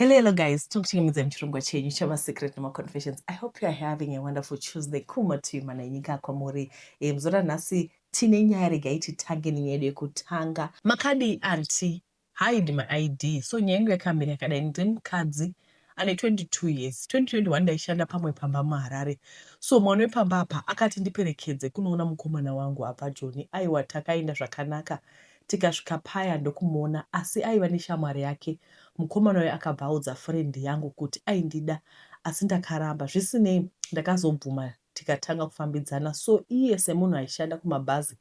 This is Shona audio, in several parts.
Hello, hello guys. Tinokuchingamidza muchirongwa chenyu chamaSecret nemaConfessions. I hope you are having a wonderful Tuesday. Kumativi mana enyika kwamuri. Muzuva ranhasi tine nyaya, regai titange nenyaya yedu yekutanga. Makadii aunty? Hide my ID. So nyaya yangu yakamira yakadai. Ndiri mukadzi ane 22 years. 2021 ndaishanda pamwe pamba muHarare. So mwana wepamba apa akati ndiperekedze kunoona mukomana wangu abva Joni. Aiwa, takaenda zvakanaka. Tikasvika paya ndokumuona, asi aiva neshamwari yake. Mukomana uyu akabva audza friend yangu kuti aindida, asi ndakaramba. Zvisinei, ndakazobvuma tikatanga kufambidzana. So iye semunhu aishanda kumabhazi,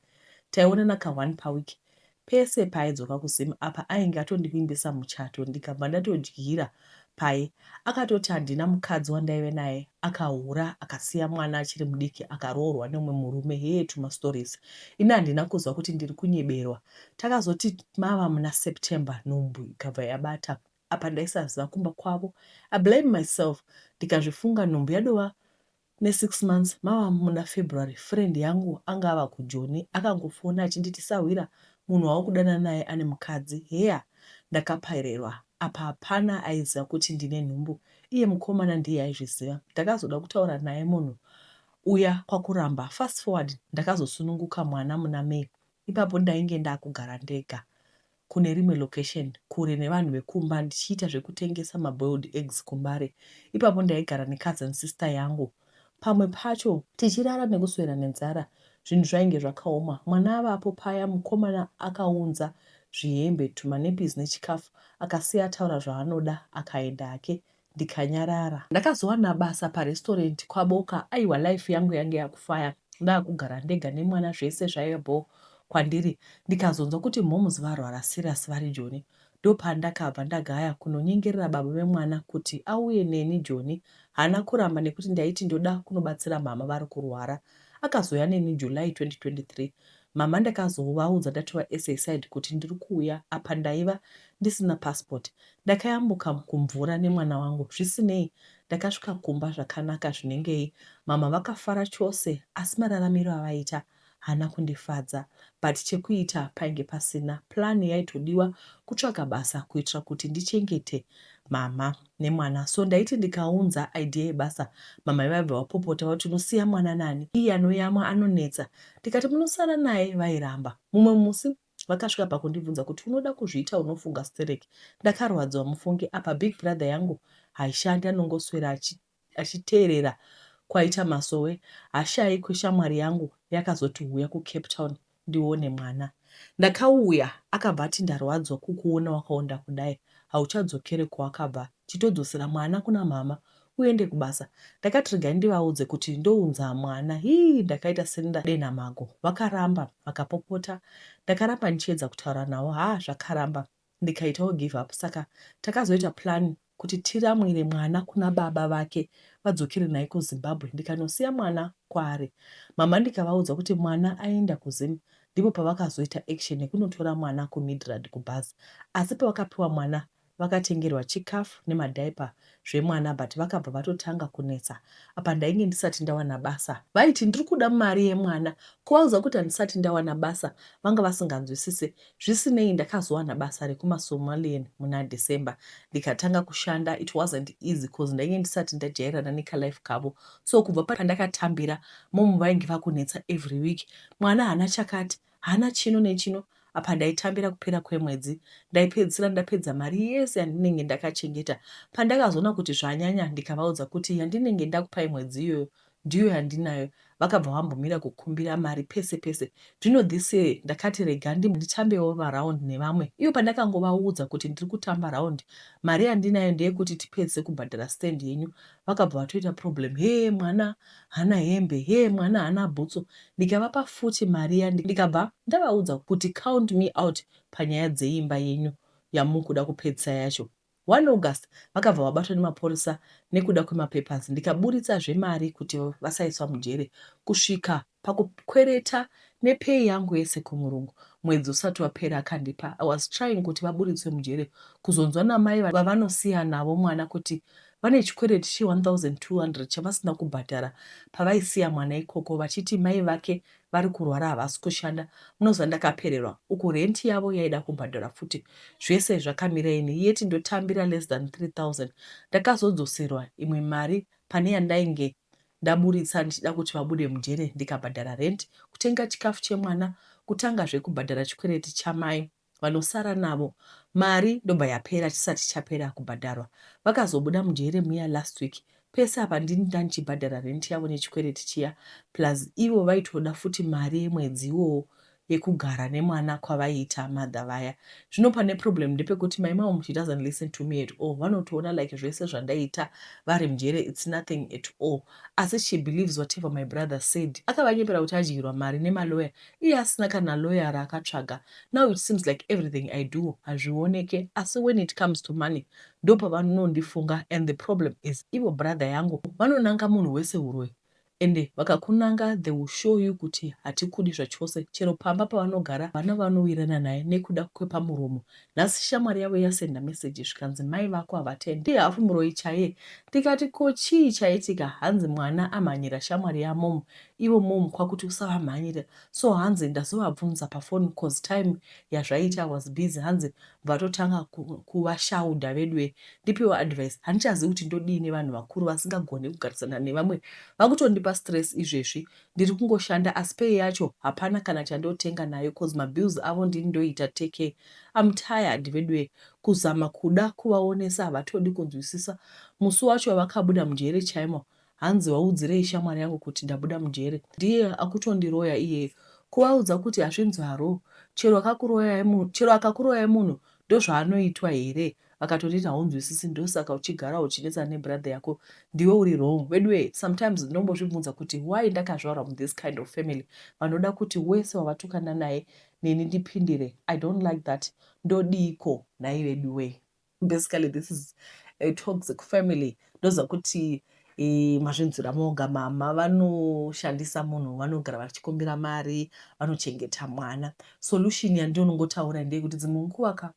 taionana ka one paweek. Pese paaidzoka kuZim apa ainge atondivimbisa muchato, ndikabva ndatodyira paye. Akatoti handina mukadzi wandaive naye, akahura akasiya mwana achiri mudiki, akaroorwa neumwe murume. Hee, tumastories. Ini handina kuziva kuti ndiri kunyeberwa. Takazoti mava muna September, nhumbu ikabva yabata. Apa ndaisaziva kumba kwavo. I blame myself ndikazvifunga. Nhumbu yadova ne6 months, mava muna February, friend yangu anga ava kuJoni akangofona achinditi, "Sahwira, munhu waukudana naye ane mukadzi." Heya, ndakapererwa. Apa hapana aiziva kuti ndine nhumbu, iye mukomana ndiye aizviziva. Ndakazoda kutaura naye, munhu uya kwakuramba. Fast forward, ndakazosununguka mwana muna May. Ipapo ndainge ndakugara ndega kune rimwe location kure nevanhu vekumba, ndichiita zvekutengesa maboiled eggs kuMbare. Ipapo ndaigara necousin sister yangu, pamwe pacho tichirara nekuswera nenzara. Zvinhu zvainge zvakaoma. Mwana avapo paya, mukomana akaunza zvihembe, tumanappies nechikafu. Akasiya ataura zvaanoda, akaenda hake, ndikanyarara. Ndakazowana basa parestorendi kwaBoka. Aiwa, life yangu yange yakufaya, ndaakugara ndega nemwana, zvese zvaiva bho kwandiri. Ndikazonzwa kuti moms varwara serious vari Joni. Ndopandakabva ndagaya kunonyengerera baba vemwana kuti auye neni Joni. Haana kuramba nekuti ndaiti ndoda kunobatsira mama vari kurwara. Akazouya neni July 2023. Mama ndakazovaudza ndatova SA side kuti ndiri kuuya. Apa ndaiva ndisina passport. Ndakayambuka kumvura nemwana wangu. Zvisinei, ndakasvika kumba zvakanaka zvinengei. Mama vakafara chose, asi mararamiro avaita haana kundifadza, but chekuita painge pasina. Plan yaitodiwa kutsvaga basa kuitira kuti ndichengete mama nemwana. So ndaiti ndikaunza idea yebasa, mama vaibva vapopota vati, "Unosiya mwana nani? Iye anoyamwa, anonetsa." Ndikati munosara naye, vairamba. Mumwe musi vakasvika pakundibvunza kuti, "Unoda kuzviita unofunga stereki?" Ndakarwadziwa mufunge. Apa big brother yangu haishandi, anongoswera achiteerera kwaita masowe. Hashayikwe. Shamwari yangu yakazoti, "Huya kuCape Town ndione mwana." Ndakauya, akabva ati, "Ndarwadzwa kukuona wakaonda kudai. Hauchadzokere kwawakabva, chitodzosera mwana kuna mama uende kubasa." Ndakati regai ndivaudze kuti ndounza mwana. Hii, ndakaita sendadenha mago. Vakaramba, vakapopota. Ndakaramba ndichiedza kutaura navo, haa, zvakaramba, ndikaitawo give up. Saka takazoita plan kuti tiramwire mwana kuna baba vake, vadzokere naye kuZimbabwe. Ndikanosiya mwana kwaari. Mama ndikavaudza kuti mwana aenda kuZim. Ndipo pavakazoita action yekunotora mwana kuMidrand kubhazi. Asi pavakapiwa mwana, vakatengerwa chikafu nemadiaper zvemwana, but vakabva vatotanga kunetsa. Apa ndainge ndisati ndawana basa. Vaiti ndiri kuda mari yemwana. Kuvaudza kuti handisati ndawana basa, vanga vasinganzwisise. Zvisinei, ndakazowana basa rekumaSomalian muna December, ndikatanga kushanda. It wasn't easy cause ndainge ndisati ndajairana nekalife kavo. So kubva pandakatambira, momu vainge vakunetsa every week, mwana haana chakati, haana chino nechino. Apa ndaitambira kupera kwemwedzi, ndaipedzisira ndapedza mari yese yandinenge ndakachengeta. Pandakazoona kuti zvanyanya, ndikavaudza kuti yandinenge ndakupai mwedzi iyoyo ndiyo yandinayo. Vakabva vambomira kukumbira mari pese pese. Zvino this year ndakati rega nditambewo maround nevamwe. Iyo pandakangovaudza kuti ndiri kutamba round, mari yandinayo ndeyekuti tipedzise kubhadhara stand yenyu, vakabva vatoita problem. He, mwana haana hembe, he, mwana haana bhutsu. Ndikavapa futi mari ya, ndikabva ndavaudza kuti count me out panyaya dzeimba yenyu yamukuda kupedzisa yacho. 1 August vakabva vabatwa nemapurisa nekuda kwemapapers. Ndikaburitsazve mari kuti vasaiswa mujere, kusvika pakukwereta nepay yangu yese kumurungu. Mwedzi usati wapera akandipa. I was trying kuti vaburitswe mujere. Kuzonzwa namai vavanosiya navo mwana kuti Vane chikwereti che1200 chavasina kubhadhara pavaisiya mwana ikoko, vachiti mai vake vari kurwara, havasi kushanda. Munoziva ndakapererwa. Uku rent yavo yaida kubhadhara futi. Zvese zvakamira ini, yeti ndotambira less than 3000. Ndakazodzoserwa imwe mari pane yandainge ndaburitsa ndichida kuti vabude mujere, ndikabhadhara rent, kutenga chikafu chemwana, kutangazve kubhadhara chikwereti chamai vanosara navo. Mari ndobva yapera chisati chapera kubhadharwa. Vakazobuda mujere muya last week. Pese apa ndini ndandichibhadhara rent yavo nechikwereti chiya, plus ivo vaitoda futi mari yemwedzi iwowo yekugara nemwana kwavaiita mother vaya. Zvino pane problem ndepekuti my mom, she doesn't listen to me at all. Vanotoona like zvese zvandaita vari mujere, it's nothing at all, asi she believes whatever my brother said. Akavanyepera kuti adyirwa mari nemaloya, iye asina kana lawyer raakatsvaga. Now it seems like everything I do hazvioneke, asi when it comes to money ndopavanondifunga. And the problem is, ivo brother yangu vanonanga munhu wese uroyi, ende vakakunanga, they will show you kuti hatikudi zvachose. Chero pamba pavanogara, vana vanowirana naye nekuda kwepamuromo. Nhasi shamwari yavo yasenda meseji, zvikanzi, "Mai vako havatendi, hafu muroyi chaiye." Ndikati, "Ko chii chaitika?" Hanzi mwana amhanyira shamwari yamom, ivo mom kwakuti, "Usavamhanyira." So hanzi ndazovabvunza pafoni, 'cause time yazvaita was busy. Hanzi vatotanga kuvashaudha. Veduwe, ndipiwa advice. Handichazivi kuti ndodii nevanhu vakuru vasingagoni kugarisana nevamwe. Vakutondipa stress izvezvi. Ndiri kungoshanda, asi pay yacho hapana kana chandotenga nayo, 'cause mabills avo ndini ndoita take care. I'm tired, veduwe. Kuzama kuda kuvaonesa, havatodi kunzwisisa. Musi wacho wavakabuda mujere chaimo, hanzi, "Waudzirei shamwari yangu kuti ndabuda mujere? Ndiye akutondiroya iyeyo." Kuvaudza kuti hazvinzwaro, chero akakuroyai munhu, ndozvaanoitwa here? Vakatonditi, "Haunzwisisi, ndosaka uchigara uchinetsa nebrother yako, ndiwe uri wrong." Veduwe, sometimes ndinombozvibvunza kuti why ndakazvarwa muthis kind of family, vanoda kuti wese wavatukana naye neni ndipindire. I don't like that. Ndodiko nhai veduwe? Basically, this is a toxic family. Ndoziva kuti mazvinzwira moga. Mama vanoshandisa munhu, vanogara vachikumbira mari, vanochengeta mwana. Solution yandinongotaura ndeyekuti dzimwe nguva ka,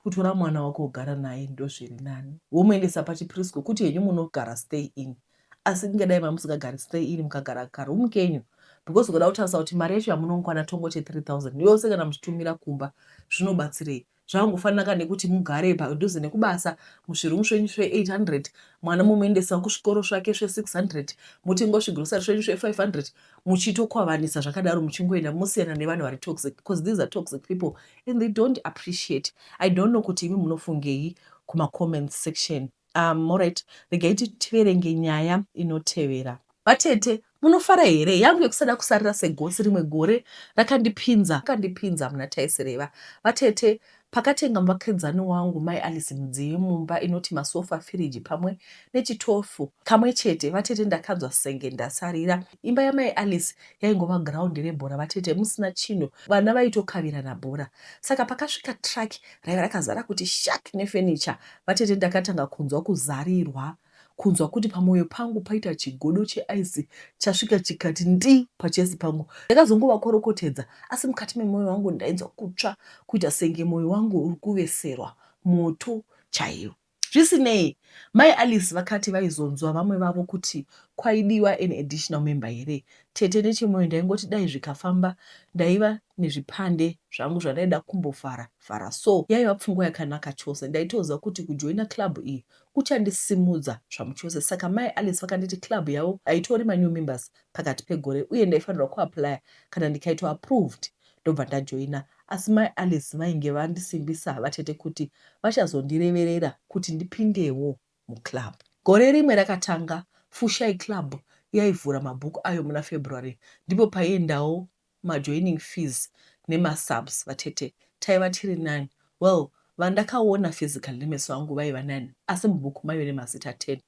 kutora mwana wako wogara naye ndozviri nani, womuendesa pachipreschool. Kuti henyu munogara stay in, asi ingadai mamusingagari stay in, mukagara karoom kenyu, because ukada kutarisa kuti mari yacho yamunongwana, tongoti 3000 yose, kana muchitumira kumba, zvinobatsirei? Zvakangofanana nekuti mugare padhuze nekubasa, muzvirumu zvenyu zve800, mwana mumuendesa kuzvikoro zvake zve600, mutenga zvigrosari zvenyu zve500, muchitokwavanisa zvakadaro, muchingoenda, musiyana nevanhu vari toxic, because these are toxic people and they don't appreciate. I don't know kuti imi munofungei kumacomment section. Alright, regai tiverenge nyaya inotevera. Vatete, munofara here? Yangu yekusada kusarira segotsi. Rimwe gore rakandipinza muna taisireva, vatete. Pakatenga muvakidzani wangu Mai Alice midziyo yemumba inoti masofa, firiji pamwe nechitofu kamwe chete. Vatete, ndakanzwa senge ndasarira. Imba yamai Alice yaingova graundi rebhora, vatete, musina chinhu. Vana vaitokavirana bhora. Saka pakasvika truck raiva rakazara kuti shak nefenicha, vatete, ndakatanga kunzwa kuzarirwa, kunzwa kuti pamwoyo pangu paita chigodo cheaisi chasvika chikati ndi pachest pangu. Ndakazongovakorokotedza, asi mukati memwoyo wangu ndainzwa kutsva, kuita senge mwoyo wangu uri kuveserwa moto chaiwo. Zvisinei, Mai Alice vakati vaizonzwa vamwe vavo kuti kwaidiwa an additional member here. Tete, nechemwoyo ndaingoti dai zvikafamba. Ndaiva nezvipande zvangu zvandaida kumbovhara vhara, so yaiva pfungwa yakanaka chose. Ndaitoziva kuti kujoina club iyi kuchandisimudza zvamuchose. Saka Mai Alice vakanditi club yavo haitori manew members pakati pegore, uye ndaifanirwa kuapplya. Kana ndikaitwa approved, ndobva ndajoina. Asi Mai Alice vainge vandisimbisa, vatete, kuti vachazondireverera kuti ndipindewo muclub. Gore rimwe rakatanga, Fushai Club yaivhura mabhuku ayo muna February. Ndipo paiendawo majoining fees nemasubs. Vatete, taiva tiri 9. Well, vandakaona physical nemeso angu vaiva 9, asi mubhuku maive nemazita 10.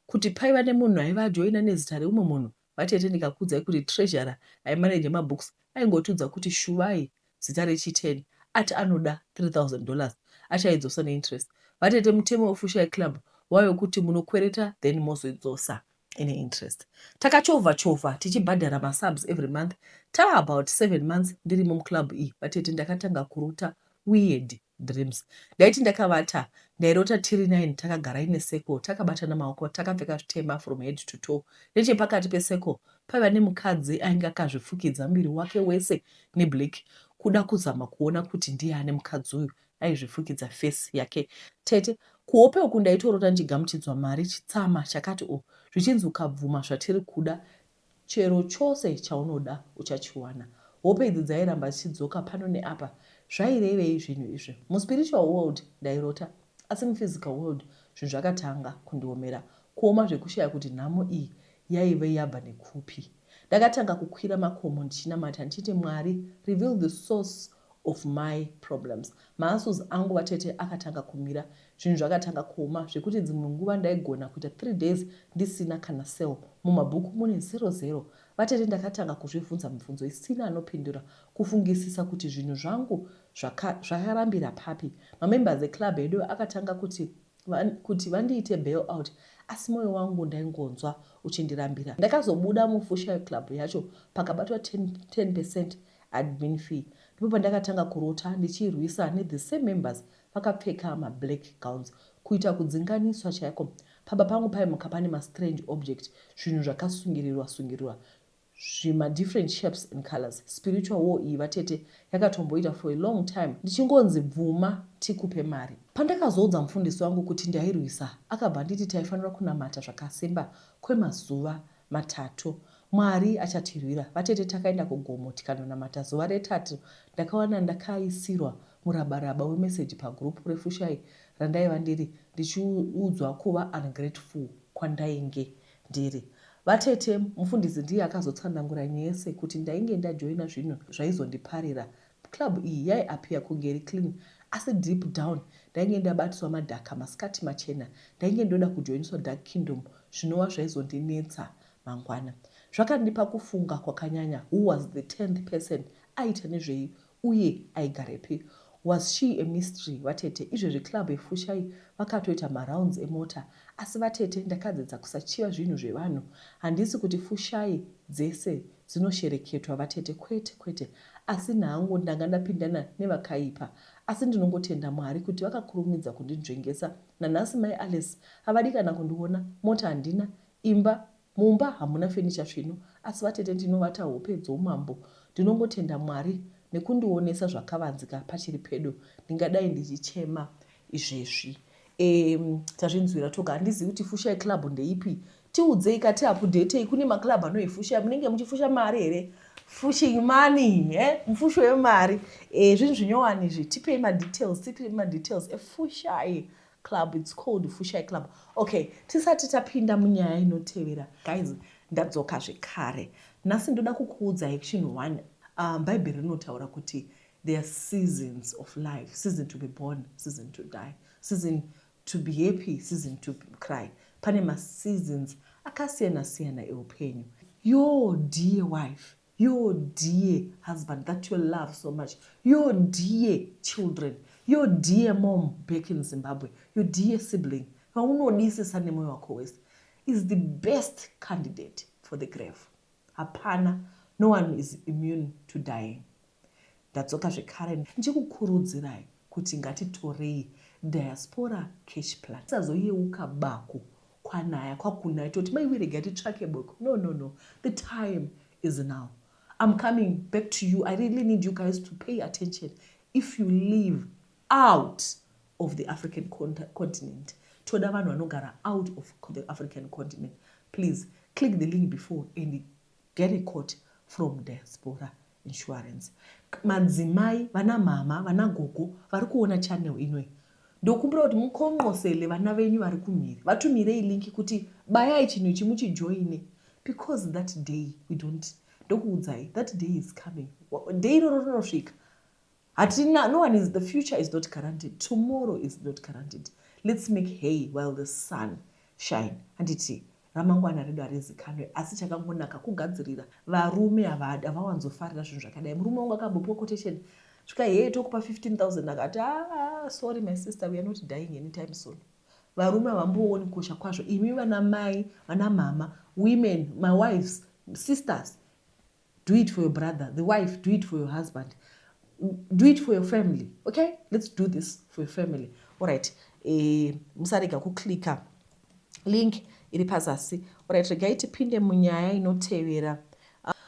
Kuti paiva nemunhu aiva ajoina nezita reumwe munhu. Vatete, ndikakuudzai kuti treasurer aimaneja mabooks aingotudza kuti Shuvai, zita rechi10, ati anoda $3000, achaidzosa neinterest. Vatete, mutemo weFushai Club waive kuti munokwereta, then mozoidzosa ine interest. Takachovha chovha tichibhadhara masubs every month. Tava about 7 months ndirimo muclub iyi, vatete, ndakatanga kurota weird. dreams. Ndaiti ndakavata ndairota tiri nine takagara ine circle takabatana maoko takapfeka zvitema from head to toe. Nechepakati pecircle paiva nemukadzi ainge akazvifukidza muviri wake wese neblack kuda kuzama kuona kuti ndiani mukadzi uyu aizvifukidza face yake. Tete, kuhope uku ndaitorota ndichigamuchidzwa mari chitsama chakati o zvichinzi ukabvuma zvatiri kuda Chero chose chaunoda uchachiwana. Hope idzi dzairamba dzichidzoka pano neapa. Zvairevei zvinhu izvi? Muspiritual world ndairota asi muphysical world zvinhu zvakatanga kundiomera. Kuoma zvekushaya kuti nhamo iyi yaive yabva nekupi. Ndakatanga kukwira makomo ndichinamata ndichiti Mwari reveal the source of my problems. Maasles angu vatete akatanga kumira. Zvinhu zvakatanga kuoma zvekuti dzimwe nguva ndaigona kuita 3 days ndisina kana cell. Mumabhuku mune zero zero. Vatete ndakatanga kuzvivhunza mibvunzo isina anopindura. Kufungisisa kuti zvinhu zvangu zvakarambira papi. Mamembers eclub edu akatanga kuti kuti vandiite bail out asi moyo wangu ndaingonzwa uchindirambira. Ndakazobuda muFushai Club yacho pakabatwa 10 percent admin fee. Ndipo pandakatanga kurota ndichirwisa nethe same members vakapfeka mablack gowns. Kuita kudzinganiswa chaiko. Pamba pangu paimuka pane mastrange object, zvinhu zvakasungirirwa sungirirwa zvima different shapes and colors. Spiritual war iyi vatete yakatomboita for a long time ndichingonzi bvuma tikupe mari. Pandakazoudza mufundisi wangu kuti ndairwisa akabva anditi taifanira kunamata zvakasimba kwemazuva matatu. Mwari achatirwira. Vatete takaenda kugomo tikanonamata zuva retatu ndakawana ndakaisirwa murabaraba wemeseji pagroup reFushai randaiva ndiri ndichiudzwa kuva ungrateful kwandainge ndiri. Vatete, mufundisi ndiye akazotsanangura nyaya yese kuti ndainge ndajoina zvinhu zvaizondiparira. Club iyi yaiappear kunge iri clean asi deep down ndainge ndabatiswa madhaka masikati machena. Ndainge ndoda kujoiniswa dark kingdom zvinova zvaizondinetsa mangwana. Zvakandipa kufunga kwakanyanya who was the tenth person aiita nezvei uye aigarepi. Was she a mystery vatete? Izvezvi club yeFushai vakatoita marounds emota asi vatete ndakadzidza kusachiva zvinhu zvevanhu. Handisi kuti Fushai dzese dzinoshereketwa vatete kwete kwete asi nhangu ndanga ndapindana nevakaipa asi ndinongotenda Mwari kuti vakakurumidza kundinzvengesa nanhasi mai Alice havadi kana kundiona mota handina imba Mumba hamuna fenicha svinu asi vatete ndinovata hope dzoumambo. Ndinongotenda Mwari nekundionesa zvakavanzika pachiri pedo. Ndingadai ndichichema izvezvi. Um, tazvinzwira toga handizivi kuti fushai club ndeipi tiudzei ka tiapudhetei kune maclub anoifusha munenge muchifusha mari here fushing money eh? mufusho wemari eh, zvinhu zvinyowani izvi tipei madetails tipei madetails efushai club it's called Fushai Club. Okay, tisati tapinda munyaya inotevera guys, ndadzoka zvekare nhasi ndoda kukuudzai chinhu one. Bhaibheri rinotaura kuti there are seasons of life, season to be born, season to die, season to be happy, season to cry. Pane maseasons akasiyana siyana eupenyu. Your dear wife, your dear husband that you love so much, your dear children, your dear mom back in Zimbabwe, your dear sibling vaunodisisa nemwoyo wako wese is the best candidate for the grave. Hapana, no one is immune to dying. Ndadzoka zvekare ndichikukurudzirai kuti ngatitorei diaspora cash plan. Tisazoyeuka bako kwanaya kwakunaya toti maiwe rega titsvake bako. No, no, no. The time is now. I'm coming back to you. I really need you guys to pay attention. If you live out of the African continent, toda vanhu vanogara out of the African continent, please click the link before and get a quote from Diaspora Insurance. Madzimai, vana mama, vana gogo vari kuona channel inoi, ndokumbira kuti mukonqosele vana venyu vari kumhiri, vatumirei link kuti bayai chinhu ichi muchijoine, because that day we don't, ndokuudzai that day is coming. Day iroro rinosvika. Hatina, no one is, the future is not guaranteed, tomorrow is not guaranteed. Let's make hay while the sun shine. Handiti ramangwana redu harizikanwe, asi chakangonaka kugadzirira. Varume havadi, havawanzofarira zvinhu zvakadai. Murume wangu akambopiwa quotation svika heye tokupa 15000 akati ah, sorry my sister, we are not dying anytime soon. Varume havambooni kukosha kwazvo. Imi vana mai, vana mama, women, my wives, sisters, do it for your brother, the wife, do it for your husband. Do it for your family, okay? Let's do this for your family, alright? Musarega kuclicka link iri pazasi. Alright, regai tipinde munyaya inotevera.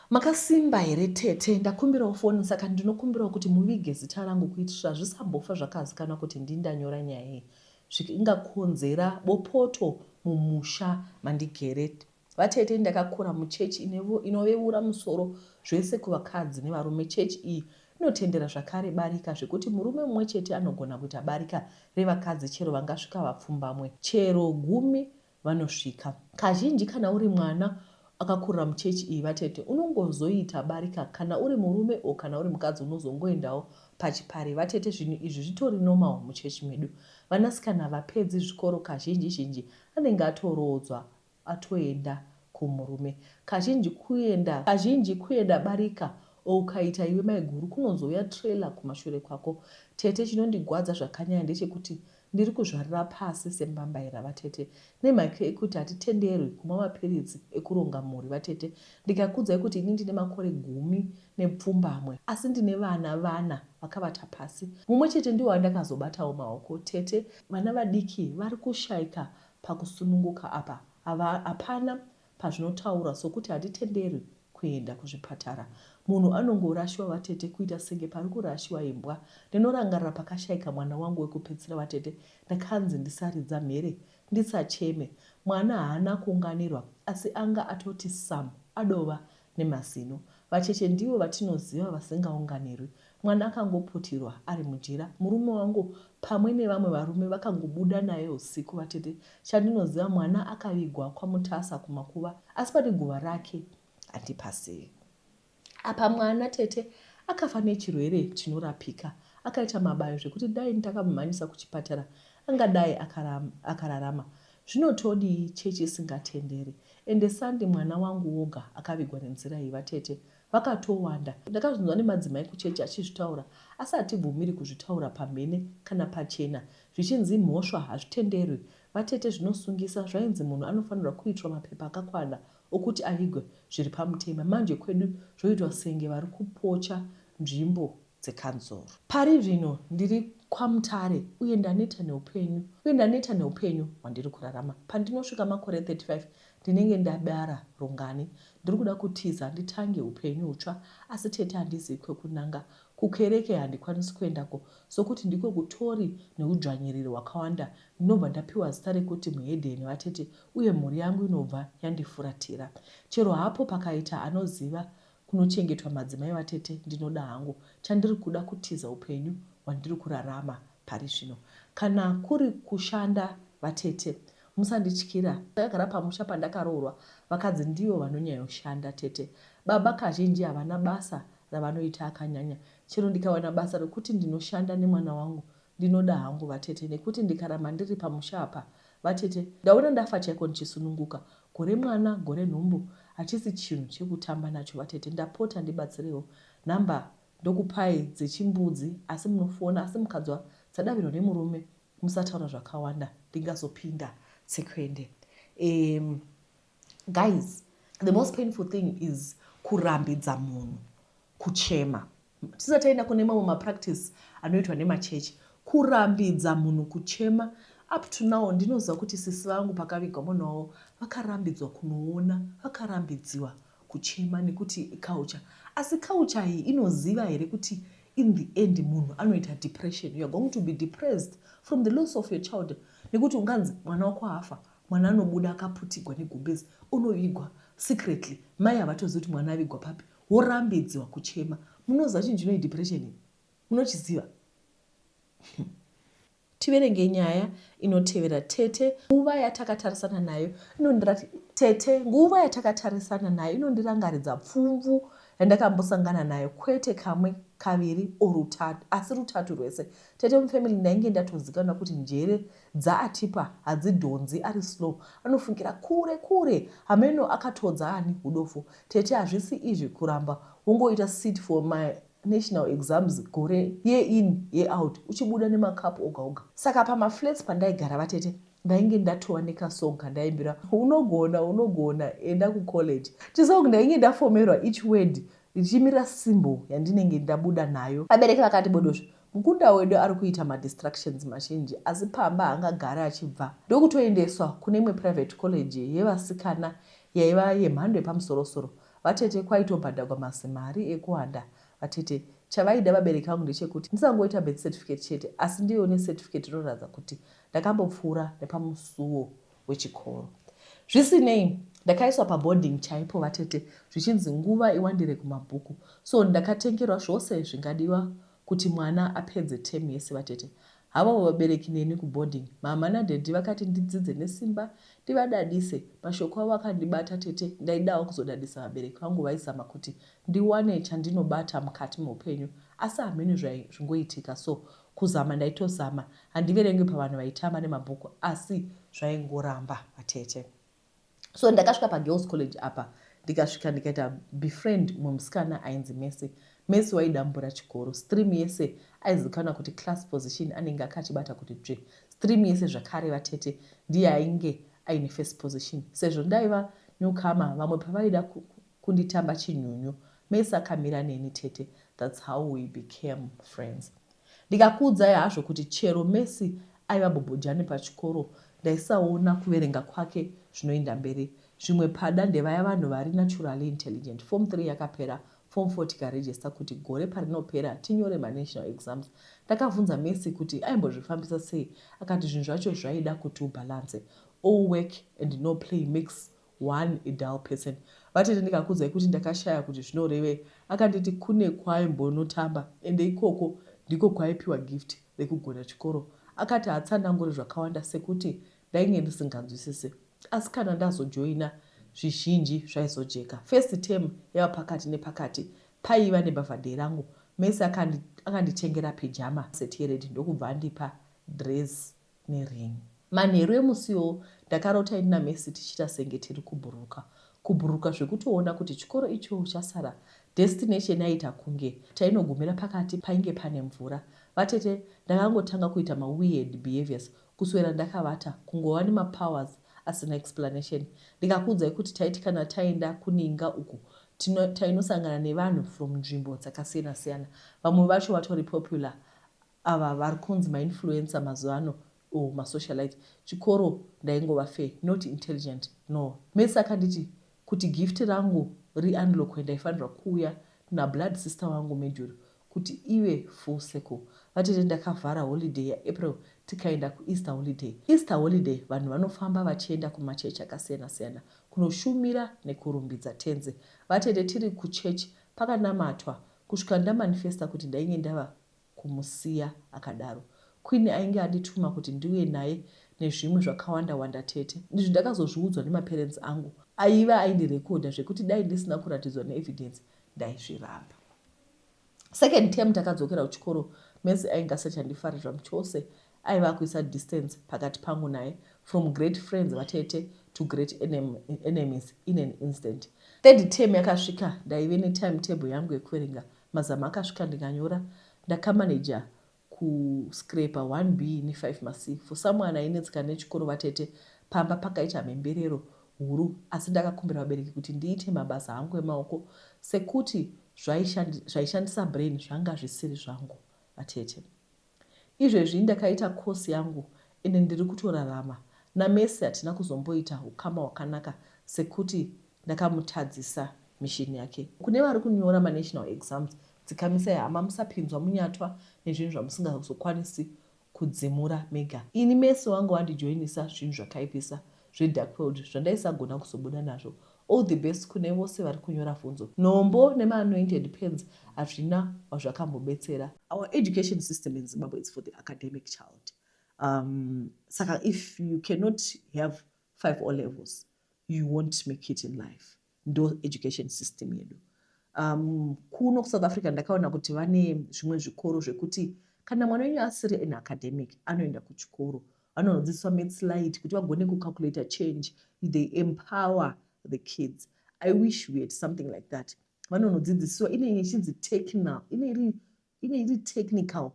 Makasimba here tete? Ndakumbirawo foni, saka ndinokumbirawo kuti muvige zita rangu kuitira zvisambofa zvakazikanwa kuti ndindanyora nyaya iyi, zvingakonzera bopoto mumusha mandigere. Vatete, ndakakura muchechi inoveura musoro zvese kuvakadzi nevarume. Chechi iyi inotendera zvakare barika, zvekuti murume mumwe chete anogona kuita barika revakadzi chero vangasvika vapfumbamwe, chero 10 vanosvika. Kazhinji kana uri mwana akakurira muchechi iyi, vatete, unongozoita barika kana uri murume o kana uri mukadzi, unozongoendawo pachipari. Vatete, zvinhu izvi zvitori normal muchechi medu. Vanasikana vapedzi zvikoro kazhinji zhinji anenge atoroodzwa, atoenda kumurume. Kazhinji kuenda barika o ukaita iwe maiguru, kunozouya trailer kumashure kwako. Tete, chinondigwadza zvakanyanya ndechekuti ndiri kuzvarira pasi sembambaira, vatete, nemhaka yekuti hatitenderwi kumwa mapiritsi ekuronga mhuri. Vatete, ndikakudzai kuti ini ndine makore 17, asi ndine vana vana vakavata pasi. Mumwe chete ndiwo wandakazobatawo maoko. Tete, vana vadiki vari kushayika pakusununguka apa. Hapana pazvinotaura sokuti hatitenderwi kuenda kuzvipatara. Munhu anongorashiwa, vatete, kuita senge pari kurashiwa imbwa. Ndinorangarira pakashayika mwana wangu wekupedzisira, vatete, ndakanzi ndisaridza mhere, ndisacheme. Mwana haana kuunganirwa, asi anga atoti sam adova nemazino. Vacheche ndivo vatinoziva vasingaunganirwi. Mwana akangoputirwa ari mujira. Murume wangu pamwe nevamwe varume vakangobuda naye usiku. Vatete, chandinoziva, mwana akavigwa kwaMutasa kumakuva, asi pane guva rake handipasivi. Apa mwana, tete, akafa nechirwere chinorapika. Akaita mabayo zvekuti dai ndakamumhanyisa kuchipatara angadai akararama. Zvinotodii chechi isingatenderi? Ende sandi mwana wangu woga akavigwa nenzira iyi, vatete. Vakatowanda. Ndakazvinzwa nemadzimai kuchechi achizvitaura, asi hatibvumiri kuzvitaura pamhene kana pachena, zvichinzi mhosva, hazvitenderwi. Vatete, zvinosungisa. Zvainzi munhu anofanirwa kuitwa mapepa akakwana okuti avigwe zviri pamutema. Manje kwedu zvoitwa senge vari kupocha nzvimbo dzekanzuru. Pari zvino ndiri kwaMutare uye ndaneta neupenyu uye ndaneta neupenyu hwandiri kurarama. Pandinosvika makore 35 ndinenge ndabara rungani. Ndiri kuda kutiza nditange upenyu hutsva, asi tete, handizivi kwekunanga. Kukereke handikwanisi kuendako sokuti ndiko kutori neudzvanyiriri hwakawanda. Ndinobva ndapiwa zita rekuti muhedheni, vatete, uye mhuri yangu inobva yandifuratira. Chero hapo pakaita anoziva kunochengetwa madzimai, vatete, ndinoda hangu. Chandiri kuda kutiza upenyu hwandiri kurarama pari zvino. Kana kuri kushanda, vatete, musandityira. Ndakagara pamusha pandakaroorwa, vakadzi ndivo vanonyanyoshanda, tete. Baba kazhinji havana basa ravanoita akanyanya. Chero ndikawana basa rekuti ndinoshanda nemwana wangu, ndinoda hangu, vatete, nekuti ndikaramba ndiri pamusha apa, vatete, ndaona ndafa chaiko ndichisununguka. Gore mwana gore nhumbu hachisi chinhu chekutamba nacho. Vatete, ndapota ndibatsirewo. Nhamba ndokupai dzechimbudzi, asi munofona, asi mukadzwa dzadavirwa nemurume musataura zvakawanda, ndingazopinda tsekwende. Guys, the most painful thing is kurambidza munhu kuchema. Tisati taenda kune mamwe mapractice anoitwa nemachechi, kurambidza munhu kuchema. Up to now ndinoziva kuti sisi vangu pakavigwa mwana wavo vakarambidzwa kunoona, vakarambidziwa kuchema nekuti culture. Asi culture iyi inoziva here kuti in the end munhu anoita depression? You are going to be depressed from the loss of your child, nekuti unganzi mwana wako afa, mwana anobuda akaputigwa negumbezi, unovigwa secretly, mai havatozivi kuti mwana avigwa papi, worambidziwa kuchema. Munoziva chinhu chinoi depression iyi? Munochiziva? Tiverenge nyaya inotevera. Tete, nguva yatakatarisana nayo inondirati tete, nguva yatakatarisana nayo inondirangaridza pfumvu yandakambosangana nayo, kwete kamwe, kaviri o rutatu, asi rutatu rwese. Tete, mufamily ndainge ndatozikanwa kuti njere dzaAtipa hadzidhonzi, ari slow, anofungira kure kure. Hameno akatodza ani udofu. Tete, hazvisi izvi kuramba wongoita sit for my national exams gore year in year out, uchibuda nemakapu oga oga. Saka pamaflats pandaigara, vatete, ndainge ndatova nekasong kandaimbira: "Unogona, unogona, enda kucollege." Chisong ndainge ndafomerwa each word. Ndichimirira symbol yandinenge ndabuda nayo. Vabereki vakati bodozve mukunda wedu ari kuita madistractions mazhinji asi pamba haangagari achibva. Ndokutoendeswa kune imwe private college yevasikana yaiva yemhando yepamusorosoro. Vatete kwaitobhadhagwa mazimari ekuwanda vatete. Chavaida vabereki vangu ndechekuti ndisangoita birth certificate chete asi ndivewo necertificate rinoratidza kuti ndakambopfuura nepamusuwo wechikoro. Zvisinei, ndakaiswa paboarding chaipo vatete zvichinzi nguva iwandire kumabhuku so ndakatengerwa zvose zvingadiwa kuti mwana apedze term yese vatete. Havovo vabereki neni kuboarding. Mhamha nadaddy vakati ndidzidze nesimba ndivadadise. Mashoko avo akandibata tete ndaidawo kuzodadisa vabereki vangu vaizama kuti ndiwane chandinobata mukati meupenyu asi hameno zvaingoitika so kuzama ndaitozama handiverengwi pavanhu vaitamba nemabhuku asi zvaingoramba vatete. So ndakasvika pagirls college apa ndikasvika ndikaita befriend umwe musikana ainzi Messi. Messi waidambura chikoro stream yese aizikanwa kuti class position anenge akachibata kuti dzve stream yese zvakare vatete ndiye ainge aine first position sezvo ndaiva newcomer vamwe pavaida kunditamba chinyunyu Messi akamira neni tete. That's how we became friends. Ndikakuudzai hazvo kuti chero Messi aiva bhobhojani pachikoro ndaisaona kuverenga kwake zvinoenda mberi. Zvimwe pada ndevaya vanhu vari naturally intelligent. Form 3 yakapera, form 4 tikaregister kuti gore parinopera tinyore manational exams. Ndakavhunza Messi kuti aimbozvifambisa sei akati zvinhu zvacho zvaida kuti ubalance. All work and no play makes one a dull person. Vatete ndikakuudzai kuti ndakashaya kuti zvinorevei. Akanditi kune kwaimbonotamba ende ikoko ndiko kwaaipiwa gift rekugona chikoro. Akati haatsanangure zvakawanda sekuti ndainge ndisinganzwisise. Asi kana ndazojoina zvizhinji zvaizojeka. First term yava pakati nepakati paiva nebhavhadhe rangu. Messi akanditengera pyjama set yered ndokubva andipa dress nering. Manheru emusi iwowo ndakarota ini naMercy tichiita senge tiri kubhururuka. Kubhururuka zvekutoona kuti chikoro ichoo chasara. Destination yaiita kunge tainogumira pakati painge pane mvura. Vatete ndakangotanga kuita maweird behaviours kuswera ndakavata kungova nemapowers asina explanation. Ndikakuudzai kuti taiti kana taenda kuninga uku tainosangana nevanhu from nzvimbo dzakasiyana siyana. Vamwe vacho vatori popular ava varikunzi mainfluencer mazuva ano or masocialite. Chikoro ndaingova fair not intelligent no. Mercy akanditi kuti gift rangu riunlockwe ndaifanirwa kuuya nablood sister wangu Major kuti ive full circle. Vatete ndakavhara holiday yaApril tikaenda kuEaster holiday. Easter holiday vanhu vanofamba vachienda kumachechi akasiyana siyana kunoshumira nekurumbidza tenzi. Vatete tiri kuchurch pakanamatwa kusvika ndamanifesta kuti ndainge ndava kumusiya akadaro. Queen ainge andituma kuti ndiuye naye nezvimwe zvakawanda wanda tete. Izvi ndakazozviudzwa nemaparents angu aiva aindirekodha zvekuti dai ndisina kuratidzwa neevidence ndaizviramba. Second term takadzokera kuchikoro Mercy ainge asachandifarira zvamuchose aiva akuisa distance pakati pangu naye from great friends vatete to great enemies in an instant. Third term yakasvika ndaive netime table yangu yekuverenga mazama akasvika ndikanyora ndakamanager kuscraper 1B ne5 maC for someone ainetseka nechikoro vatete pamba pakaita mhemberero huru asi ndakakumbira vabereki kuti ndiite mabasa angu emaoko sekuti zvaishandisa brain zvanga zvisiri zvangu vatete. Izvezvi ndakaita course yangu ende ndiri kutorarama. NaMercy hatina kuzomboita hukama hwakanaka sekuti ndakamutadzisa mission yake. Kune vari kunyora manational exams dzikamisai hama musapinzwa munyatwa nezvinhu zvamusingazokwanisi kudzimura mega. Ini Mercy wanga wandijoinisa zvinhu zvakaipisa zvedark world zvandaisagona kuzobuda nazvo. All the best kune vose vari kunyora bvunzo. Nhombo nemaanointed pens hazvina wazvakambobetsera. Our education system in Zimbabwe is for the academic child. Saka if you cannot have 5 O levels, you won't make it in life. Ndo education system yedu. Kuno kuSouth Africa ndakaona kuti vane zvimwe zvikoro zvekuti kana mwana wenyu asiri an academic anoenda kuchikoro vanonodzidziswa maths light kuti vagone kucalculate change. They empower the kids. I wish we had something like that. Vanonodzidziswa inenge ichinzi technical, ine iri technical.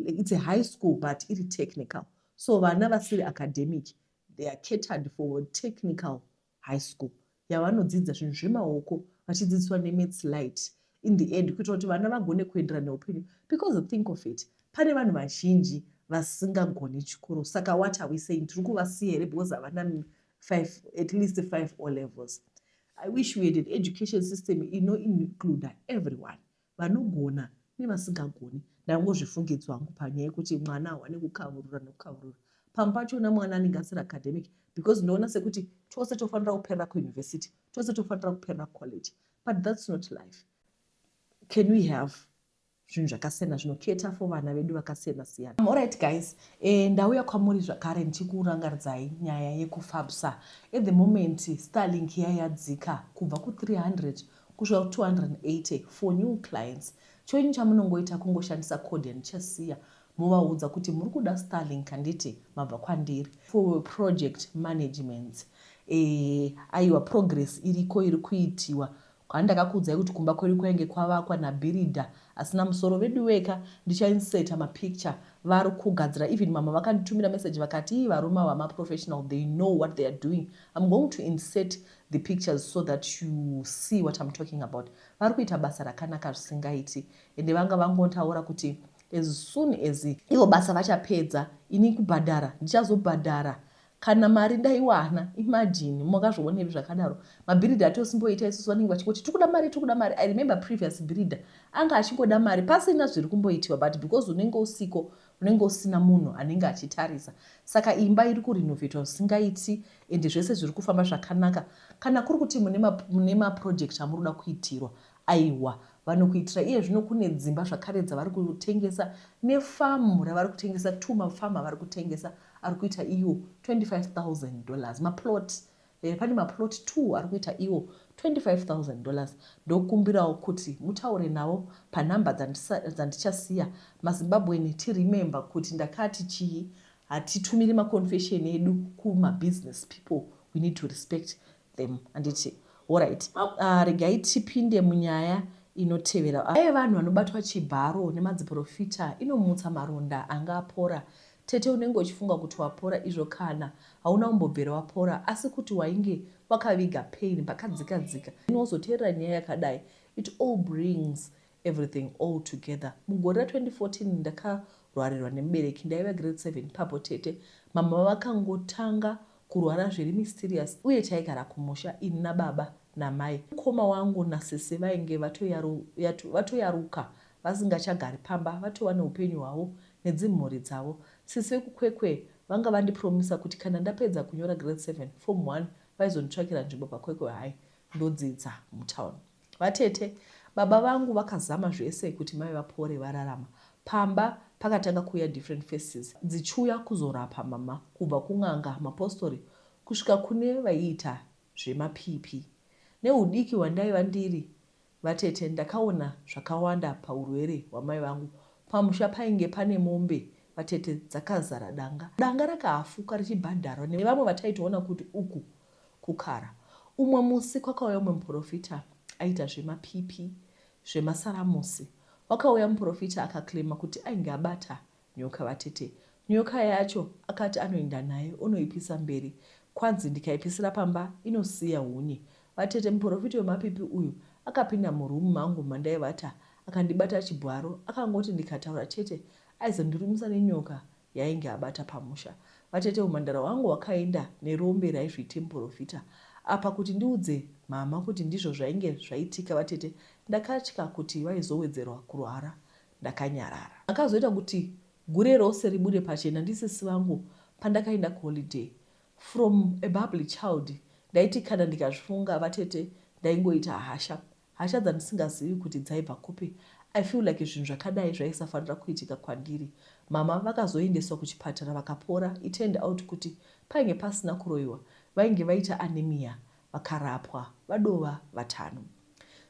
It's a high school but iri technical. So vana vasiri academic, they are catered for technical high school yavanodzidza zvinhu zvemaoko. Vachidzidziswa nemaths light in the end, kuitira kuti vana vagone kuenderana neupenyu, because think of it, pane vanhu vazhinji vasingagoni chikoro. Saka what are we saying? Tiri kuvasiya here because havana five, at least five O levels? I wish we had an education system inoincluda everyone, vanogona nevasingagoni. Ndangozvifungidzwa hangu panyaya yekuti mwana awane kukavurura nekukavurura. Pamwe pachona mwana anenge asiri academic, because ndinoona sekuti tose tofanira kuperera kuuniversity, tose tofanira kuperera college, but that's not life. Can we have zvinhu zvakasiyana zvinocater for vana vedu vakasiyana siyana? Alright guys, ndauya kwamuri zvakare ndichikurangaridzai nyaya yekuFABSA. At the moment Starlink yayadzika kubva ku300 kusvika ku280 for new clients. Chenyu chamunongoita kungoshandisa code yandichasiya, muvaudza kuti muri kuda Starlink, handiti mabva kwandiri for project management. Aiwa, progress iriko, iri kuitiwa. Kwandakakuudzai kuti kumba kwedu kwainge kwavakwa nabuilder asina musoro vedu weka, ndichainseta mapicture. Vari kugadzira. Even mama vakanditumira message vakati, "Ii, varume vamaprofessional, they know what they are doing." I'm going to insert the pictures so that you see what I'm talking about. Vari kuita basa rakanaka zvisingaiti, ende vanga vangotaura kuti as soon as ivo basa vachapedza, ini kubhadhara ndichazobhadhara kana mari ndaiwana. Imagine, makazvionepi zvakadaro? Mabuilder atosimboita isusu vanenge vachingoti, "Tiri kuda mari, tiri kuda mari." I remember previous builder anga achingoda mari pasina zviri kumboitiwa, but because unenge usiko, unenge usina munhu anenge achitarisa. Saka imba iri kurenovatwa zvisingaiti, ende zvese zviri kufamba zvakanaka. Kana kuri kuti mune maproject amuri kuda kuitirwa, aiwa, vanokuitira. Iye zvino kune dzimba zvakare dzavari kutengesa nefamu ravari kutengesa, two mafamu avari kutengesa ari kuita iwo $25,000 maplot. Pane maplot 2 ari kuita iwo $25,000. Ndokumbirawo kuti mutaure navo panhamba dzandichasiya. MaZimbabwean, tiremember kuti ndakati chii? Hatitumiri maconfession edu kumabusiness people. We need to respect them, handiti? Alright, regai tipinde munyaya inotevera. Aye, vanhu vanobatwa chibharo nemadziprofita inomutsa maronda anga apora. Tete, unenge uchifunga kuti wapora, izvo kana hauna kumbobvera wapora, asi kuti wainge wakaviga pain pakadzika dzika. Inozoteerera nyaya yakadai, it all brings everything all together. Mugore ra2014 ndakarwarirwa nemubereki. Ndaiva grade 7 papo, tete. Mama vakangotanga kurwara zviri mysterious, uye taigara kumusha ini nababa namai. Mukoma wangu nasese vainge vatoyaruka, vasingachagari pamba, vatova neupenyu hwavo nedzimhuri dzavo. Sisi vekuKwekwe vanga vandipromisa kuti kana ndapedza kunyora grade 7, form 1, vaizonditsvakira nzvimbo paKwekwe High, ndodzidza mutauni. Vatete, baba vangu vakazama zvese kuti mai vapore, vararama. Pamba pakatanga kuuya different faces dzichiuya kuzorapa mama, kubva kun'anga, mapostori, kusvika kune vaiita zvemapipi. Neudiki hwandaiva ndiri, vatete, ndakaona zvakawanda paurwere hwamai vangu. Pamusha painge pane mombe, vatete, dzakazara danga. Danga rakahafuka richibhadharwa nevamwe vataitoona kuti uku kukara. Umwe musi kwakauya umwe muprofita aita zvemapipi, zvemasaramusi. Wakauya muprofita akaclaima kuti ainge abata nyoka. Vatete, nyoka yacho akati anoenda nayo onoipisa mberi. Kwanzi ndikaipisira pamba inosiya hunye. Vatete, muprofita wemapipi uyu akapinda murumu mangu mandaivata, akandibata chibhwaro. Akangoti ndikataura chete aizondirumisa nenyoka yainge abata pamusha. Vatete, umhandara hwangu hwakaenda nerombe raizviite muprofita. Apa kuti ndiudze mama kuti ndizvo zvainge zvaitika, vatete, ndakatya kuti vaizowedzerwa kurwara. Ndakanyarara. Akazoita kuti gure rose ribude pachena ndisisi vangu pandakaenda kuholiday. From a bubbly child, ndaiti kana ndikazvifunga, vatete, ndaingoita hasha, hasha dzandisingazivi kuti dzaibva kupi. I feel like zvinhu zvakadai zvaisafanira kuitika kwandiri. Mama vakazoendeswa kuchipatara, vakapora. It turned out kuti painge pasina kuroyiwa, vainge vaita anemia. Vakarapwa, vadova vatano.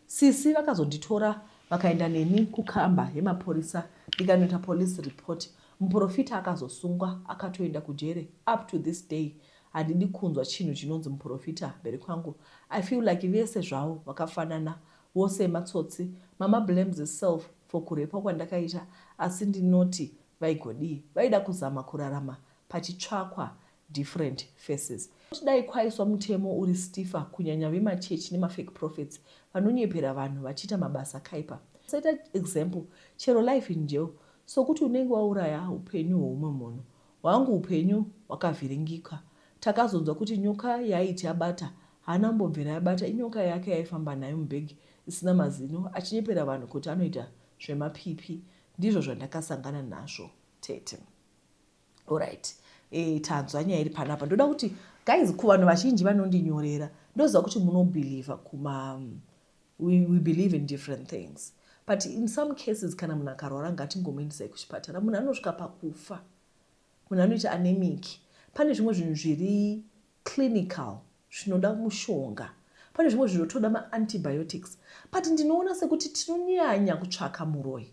Sisi vakazonditora, vakaenda neni kukamba yemapurisa, ndikanoita police report. Muprofita akazosungwa, akatoenda kujere. Up to this day handidi kunzwa chinhu chinonzi muprofita mberi kwangu. I feel like vese zvavo vakafanana, vose matsotsi. Mama blames herself for kurepwa kwandakaita, asi ndinoti vaigodii? Vaida kuzama kurarama pachitsvakwa. different faces. Dai kwaiswa mutemo uri stiffer, kunyanya vemachechi nemafake prophets vanonyepera vanhu vachiita mabasa akaipa. Saita example, chero life in jail, sokuti unenge wauraya upenyu hweumwe munhu. Hwangu upenyu hwakavhiringika. Takazonzwa kuti nyoka yaaiti abata haana kumbobvira yabata, inyoka yake yaifamba nayo mubhegi isina mazino, achinyepera vanhu kuti anoita zvemapipi. Ndizvo zvandakasangana nazvo, tete. Alright, tanzwa nyaya iri panapa. Ndoda kuti guys, kuvanhu vazhinji vanondinyorera, ndoziva kuti munobelieva kuma we believe in different things, but in some cases kana munhu akarwara, ngatingomuendesai kuchipatara. Munhu anosvika pakufa, munhu anoita anemic. Pane zvimwe zvinhu zviri clinical zvinoda mushonga, pane zvimwe zvinotoda maantibiotics, but ndinoona sekuti tinonyanya kutsvaka muroi.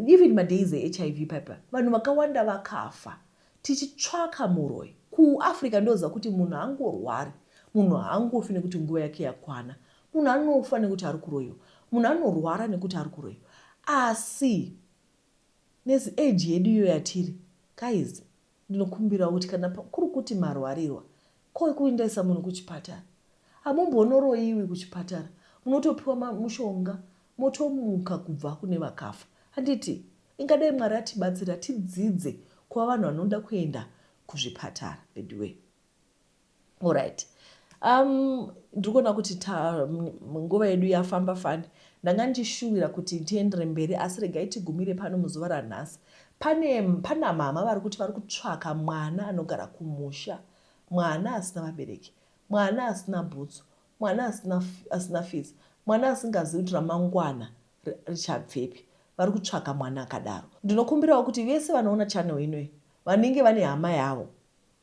Even madays eHIV paipa, vanhu vakawanda vakafa tichitsvaka muroi. KuAfrica ndoziva kuti munhu haangorwari, munhu haangofi nekuti nguva yake yakwana. Munhu anofa nekuti ari kuroyiwa, munhu anorwara nekuti ari kuroyiwa. Asi neage yedu iyo yatiri, guys, ndinokumbirawo kuti kana kuri kuti marwarirwa, ko kuendesa munhu kuchipatara? Hamumbonoroyiwi kuchipatara, munotopiwa mushonga, motomuka kubva kune vakafa, handiti? Ingadai Mwari atibatsira tidzidze kuva vanhu vanoda kuenda kuzvipatara veduwe. Alright, ndiri kuona kuti nguva yedu yafamba fani. Ndanga ndichishuwira kuti tiendere mberi, asi regai tigumire pano muzuva ranhasi. Pane pana mama vari kuti vari kutsvaka mwana anogara kumusha, mwana asina vabereki, mwana asina bhutsu, mwana asina fees, mwana asingazivi kuti ramangwana richabvepi. Vari kutsvaka mwana akadaro. Ndinokumbirawo kuti vese vanoona channel inoyi vanenge vane hama yavo,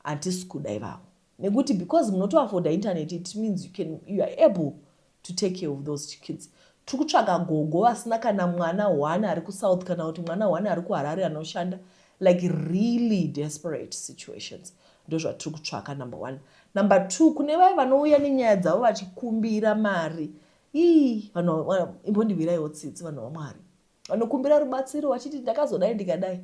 handisi kuda ivavo, nekuti because munotoafforda internet, it means you are able to take care of those kids. Tiri kutsvaga gogo vasina kana mwana one ari kuSouth, kana kuti mwana one ari kuHarare anoshanda, like really desperate situations. Ndo zvatiri kutsvaka, number one. Number two, kune vaya vanouya nenyaya dzavo vachikumbira mari, ii, vanhu imbondiviraiwo tsitsi. Vanhu vaMwari vanokumbira rubatsiro vachiti ndakazodai ndikadai,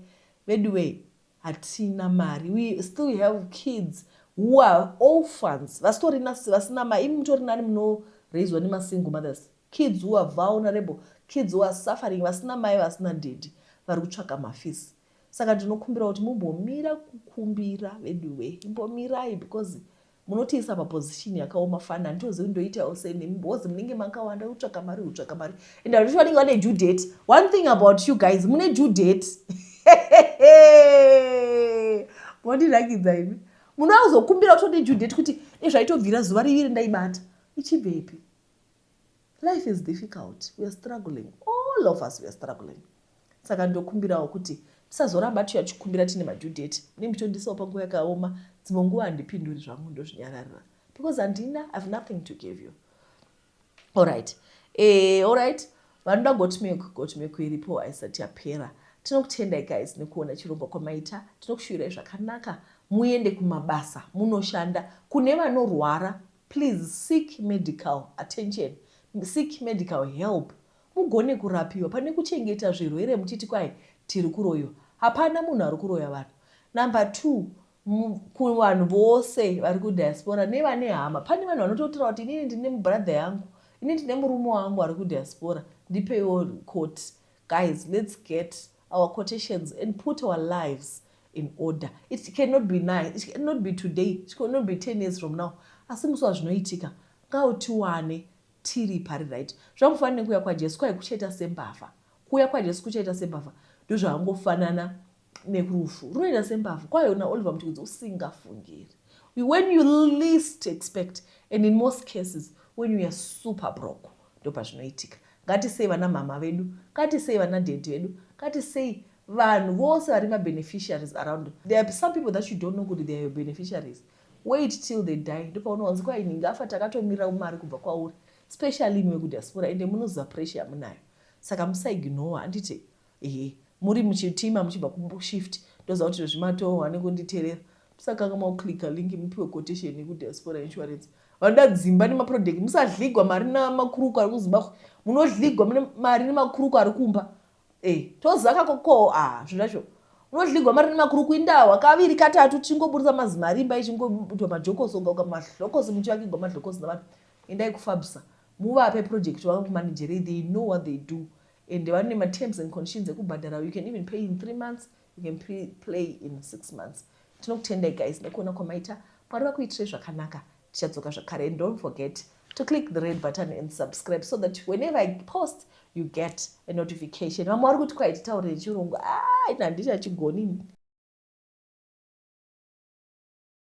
veduwei, hatina mari. We still have kids who are orphans, vasitorina, vasina mai. Imi mutori nani, munoraiswa nemasingle mothers. Kids who are vulnerable, kids who are suffering, vasina mai, vasina daddy, vari kutsvaka mafees. Saka ndinokumbira kuti mumbomira kukumbira, veduwe, imbomirai, because munotiisa paposition yakaoma fani. Handitozivi ndoitawo sei nemi, because munenge makawanda kutsvaka mari, kutsvaka mari, and handiti vanenge vane due date. One thing about you guys, mune due date. Mondinakidza imi. Munoazokumbira kutode due date kuti izvaitobvira zuva riviri ndaibata ichibvepi. Life is difficult, we are struggling, all of us, we are struggling. Saka ndokumbirawo kuti tisazoramba tichikumbira tine madue date. Munenge muchitondisawo panguva yakaoma. Dzimwe nguva handipinduri zvangu, ndozvinyararira because handina, I have nothing to give you. Alright, alright, vanoda goat milk, goat milk iripo, haisati yapera. Tinokutendai guys nekuona chirongwa kwamaita. Tinokushuvirai zvakanaka, muende kumabasa munoshanda. Kune vanorwara, please seek medical attention, seek medical help, mugone kurapiwa pane kuchengeta zvirwere muchiti kwai tiri kuroyiwa. Hapana munhu ari kuroya vanhu. Number two, kuvanhu vose vari kudiaspora nevane hama, pane vanhu vanototaura kuti inini ndine mubrother yangu, inini ndine murume wangu ari kudiaspora, ndipeiwo quote. Guys, let's get our quotations and put our lives in order. It cannot be nice, it cannot be today, it cannot be 10 years from now, asi musi wazvinoitika ngautiwane tiri pari right. Zvangofanana nekuuya kwaJesu, kwai kuchaita sembavha. Kuuya kwaJesu kuchaita sembavha. Ndozvaangofanana nekurufu, runoita sembavha kwayo naOliver Mutukudzi, usingafungiri, when you least expect, and in most cases when you are super broke, ndopazvinoitika. Ngatisei vana mama vedu, ngatisei vana daddy vedu, ngatisei vanhu vose vari mabeneficiaries around. There are some people that you don't know kuti they are your beneficiaries. Wait till they die, ndopaunowanzi kwai ningafa takatomirira mari kubva kwauri, specially imi vekudiaspora. Ende munoziva pressure yamunayo, saka musaignore, handiti? Ehe, muri muchitima muchibva kushift, ndoziva kuti zvezvimatohwa nekunditeerera. Musakanga makuclicka link mupiwe quotation yekudiaspora insurance. Vanoda dzimba nemaproject, musadligwa mari namakuruku ari kuZimbabwe. Munodligwa mari nemakuruku ari kumba. E, tozaka koko. A, zvinhu zvacho. Unodligwa mari nemakuru kuindawa kaviri katatu tichingoburitsa mazimarimba ichingoitwa majokosi uga madhlokosi muchivakigwa madhlokosi navanhu. Endai kuFABSA muvape project vakumanejere, they know what they do and vane materms and conditions ekubhadhara. You can even pay in 3 months, you can play in 6 months. Tinokutendai guys nekuona kwamaita. Mwari vakuitirai zvakanaka. Tichadzoka zvakare, and don't forget to click the red button and subscribe so that whenever I post, you get a notification. Vamwe vari kuti kwai titaurire chirungu. Ah, ina handichachigonini.